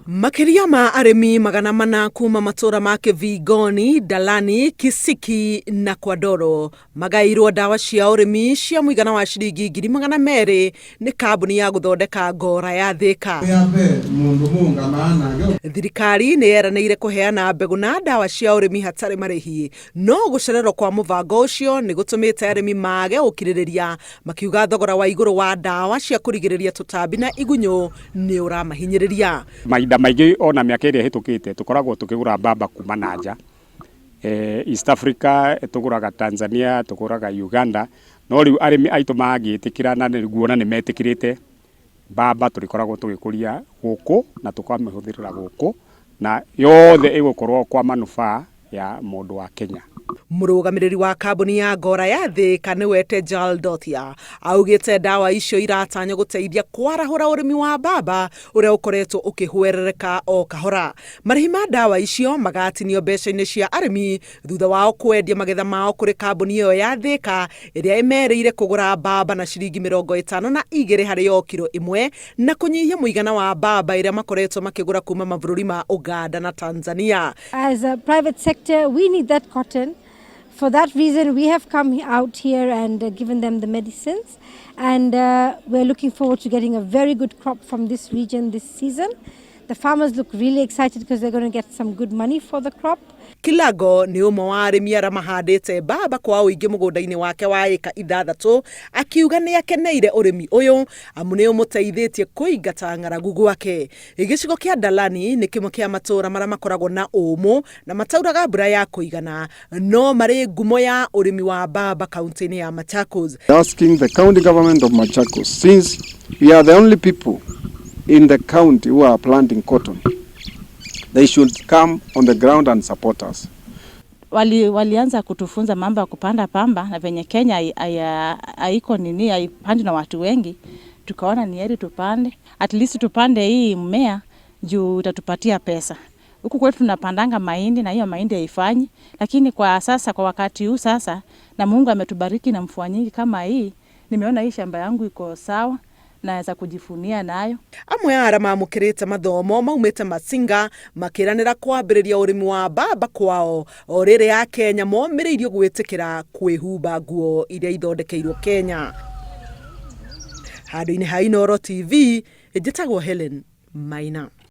Makĩria ma arĩmi 400 kuma matũra ma Kĩvingoni, Ndalani, Kisiki na Kwandoro magaĩirwo ndawa cia ũrĩmi cia mũigana wa ciringi 200,000 nĩ kambuni ya gũthondeka ngora ya Thika. Thirikari nĩ yeranĩire kũheana mbegũ na ndawa cia ũrĩmi hatarĩ marĩhi, no gũcererwo kwa mũbango ũcio nĩ gũtũmĩte arĩmi mage ũkirĩrĩria, makiuga thogora wa igũrũ wa ndawa cia kũrigĩrĩria tũtambi na igunyũ nĩ ũramahinyĩrĩria. Mahinda maingĩ ona mĩaka ĩrĩa ĩhĩtũkĩte tũkoragwo tũkĩgũra mbamba kuma na nja. East Africa tũgũraga, Tanzania tũgũraga, Uganda, no rĩu arĩmi aitũ mangĩtĩkĩra, na nguona nĩ metĩkĩrĩte, mbamba tũrĩkoragwo tũgĩkũria gũkũ na tũkamĩhũthĩra gũkũ, na yothe ĩgũkorwo kwa manufaa ya mũndũ wa Kenya. Mũrũgamĩrĩri wa kambuni ya ngora ya Thika nĩwe Tejal Dothia augĩte ndawa icio iratanywo gũteithia kwarahũra ũrĩmi wa mbamba ũrĩa ũkoretwo ũkĩhwerereka o kahora. Marĩhi ma ndawa icio magatinio mbeca-inĩ cia arĩmi thutha wao kwendia magetha mao kũrĩ kambuni ĩyo ya Thika, ĩrĩa ĩmerĩire kũgũra mbamba na ciringi 52 harĩ o kiro ĩmwe na kũnyihia mũigana wa mbamba ĩrĩa makoretwo makĩgũra kuma mabũrũri ma Uganda na Tanzania. As a private sector, we need that cotton. For that reason, we have come out here and given them the medicines, and we're looking forward to getting a very good crop from this region this season. The farmers look really excited because they're going to get some good money for the crop. Kilago nĩ ũmwe wa arĩmi arĩa mahandĩte mbamba kwa ũingĩ mũgũnda-inĩ wake wa ĩka 6, akiuga nĩ akeneire ũrĩmi ũyũ amu nĩ ũmũteithĩtie kũingata ng'aragu gwake. Gĩcigo kĩa Ndalani nĩ kĩmwe kĩa matũũra marĩa makoragwo na ũmũ na matauraga mbura ya kũigana, no marĩ ngumo ya ũrĩmi wa mbamba kaunti-inĩ ya Machakos. Asking the county government of Machakos, since we are the only people in the county who are planting cotton, they should come on the ground and support us. Walianza kutufunza mambo ya kupanda pamba, na venye Kenya haiko nini, haipandi na watu wengi, tukaona ni heri tupande, at least tupande hii mmea juu itatupatia pesa. Huku kwetu tunapandanga mahindi na hiyo mahindi haifanyi, lakini kwa sasa, kwa wakati huu sasa, na Mungu ametubariki na mvua nyingi kama hii, nimeona hii shamba yangu iko sawa, naweza kujivunia nayo. Amwe a arĩa mamũkĩrĩte mathomo maumĩte Masinga makĩranĩra kwambĩrĩria ũrĩmi wa mbamba kwao o rĩrĩ Akenya momĩrĩirio gwĩtĩkĩra kwĩhumba nguo iria ithondekeirwo Kenya. Handũ-inĩ ha Inooro TV, njĩtagwo Helen Maina.